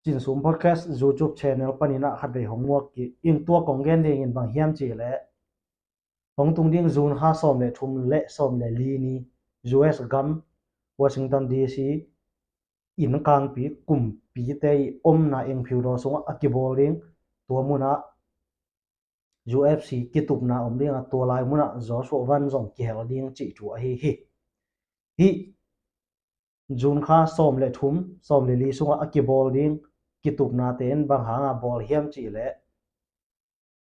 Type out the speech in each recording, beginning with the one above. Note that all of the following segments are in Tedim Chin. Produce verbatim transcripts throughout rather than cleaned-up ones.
Cinsum Podcast YouTube channel panin ah khatvei hong muak kik ing. Tua kong gen dingin bang hiam cih leh, hong tung ding June kha sawm le thum le sawm le li ni U S gam Washington D C innkangpi kumpite i omna Inphiudaw sungah a kibawl ding, tua munah U F C kitupna om ding a, tua lai munah Joshua Van zong kihel ding cih thu ahi hi. Hih June kha sawm le thum, sawm le li sungah a kibawl ding kitupnate in bang hanga bawl hiam cih leh,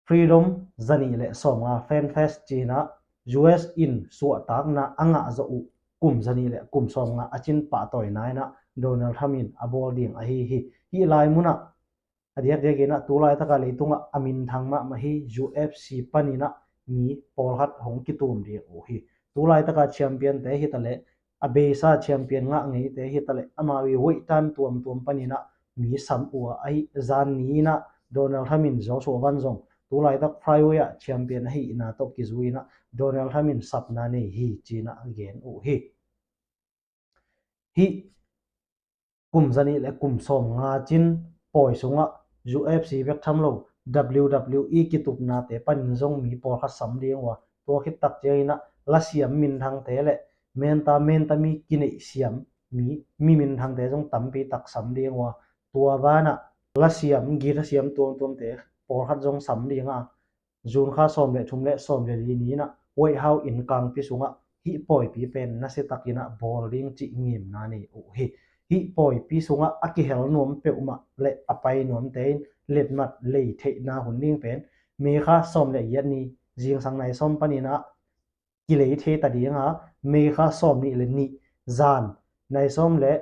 Freedom zanih le sawmnga Fan Fest cinah U S in suahtakna a ngah zawh uh kum zanih le kum sawmnga a cin pahtawina inah Donald Trump in a bawl ding ahi hi. Hih lai munah a diakdiakinah tu laitaka leitungah a minthang mahmah hi U F C paninah mi pawlkhat hong kitum ding uh hi. Tu laitaka champion te hitaleh, a beisa champion ngah ngeite hitaleh, amau i weight tan tuamtuam paninah mi sam uh a, ahi zan ni inah Donald Trump in Joshua Van zong tu laitak flyweight ah champion ahihna tawh kizui inah Donald Trump in sapna nei hi cinah gen uh hi. Hih kum zanih le kum sawmnga cin pawi sungah U F C bek tham lo W W E kitupnate panin zong mi pawlkhat sam ding uh a, tua khit tak cianginah lasiam minthangte le menta menta mi kineihsiam mi, mi minthangte zong tampi tak sam ding uh a, tua banah lasiam, guitar siam tuamtuamte pawlkhat zong sam ding a, June kha sawm le thum le sawm le li ni inah White House innkangpi sungah hih pawipi pen nasiatakinah bawl ding cih ngimna nei uh hi. Hih pawipi sungah a kihel nuam peuhmah le a pai nuamte in letmat lei theihna hun ding pen May kha sawm le giat ni zingsang nai sawm paninah kilei thei ta ding a, May kha sawm nih le nih zan nai sawm le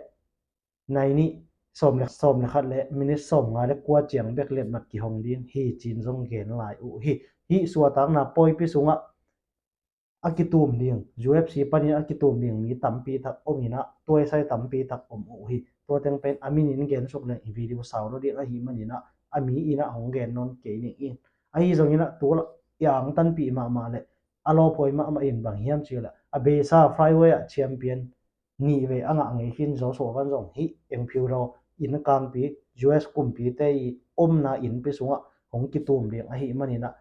nai nih, sawm le, sawm le khat le minit sawmnga le kua ciang bek letmat kihong ding hi cin zong gen lai uh hi. Hih suahtakna pawipi sungah a kitum ding, U F C panin a kitum ding mi tampi tak om inah, tuaisai tampi tak om uh hi. Tua teng pen a minin gen suk leng i video sau lo ding ahih maninah a mi inah hong gen nawn kei ning in. Ahi zonginah tu i angtanpih mahmah le a lawphuai mahmah in bang hiam cih leh, a beisa flyweight ah champion nih vei a ngah ngei khin Joshua Van zong hih Inphiudaw innkangpi U S kumpite i omna innpi sungah hong kitum ding ahih maninah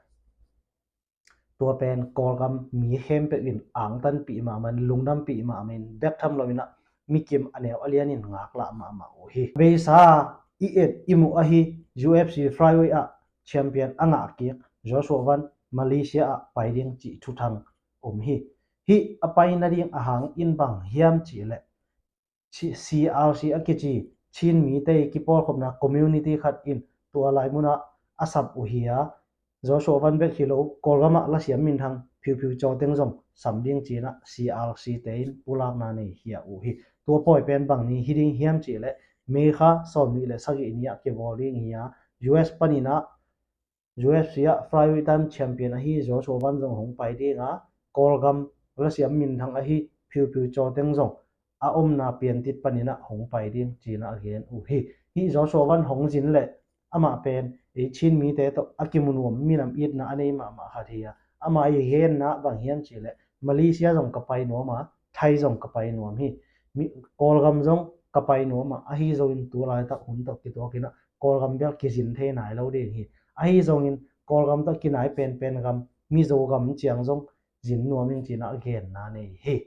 tua pen Kawlgam mi khempeuh in angtanpih mahmah in, lungdampih mahmah in, bek tham loinah mikim a neu a lianin ngaklah mahmah uh hi. Beisa i et i muh ahi U F C flyweight ah champion a ngah kik Joshua Van Malaysia ah pai ding cih thuthang om hi. Hih a pai nading a hang in bang hiam cih leh, C R C a kici Chin mite i kipawlkhopna community khat in tua lai munah a sap uh hi a, Joshua Van bek hi lo, Kawlgam ah lasiam minthang Phiu Phiu Caw teng zong sam ding cinah C R C te in pulakna nei hi a uh hi. Tua pawi pen bang ni hi ding hiam cih leh, May kha sawm nih le sagih ni ah kibawl ding hi a, U S paninah U F C ah flyweight time champion ahi Joshua Van zong hong pai ding a, Kawlgam lasiam minthang ahi Phiu Phiu Caw teng zong a omna piantit paninah hong pai ding cinah a gen uh hi. Hih Joshua Van hong zin leh amah pen ei Chin mite tawh a kimu nuam, minam itna a nei mahmah khat hi a, amah i genna bang hiam cih leh, Malaysia zong ka pai nuam a, Thai zong ka pai nuam hi. Mi, Kawlgam zong ka pai nuam a, ahi zongin tu laitak hun tawh kituakinah Kawlgam bel kizin thei nai lo ding hi. Ahi zongin Kawlgam tawh kinai penpen gam, Mizo gam ciang zong zin nuam ing cinah a genna nei hi.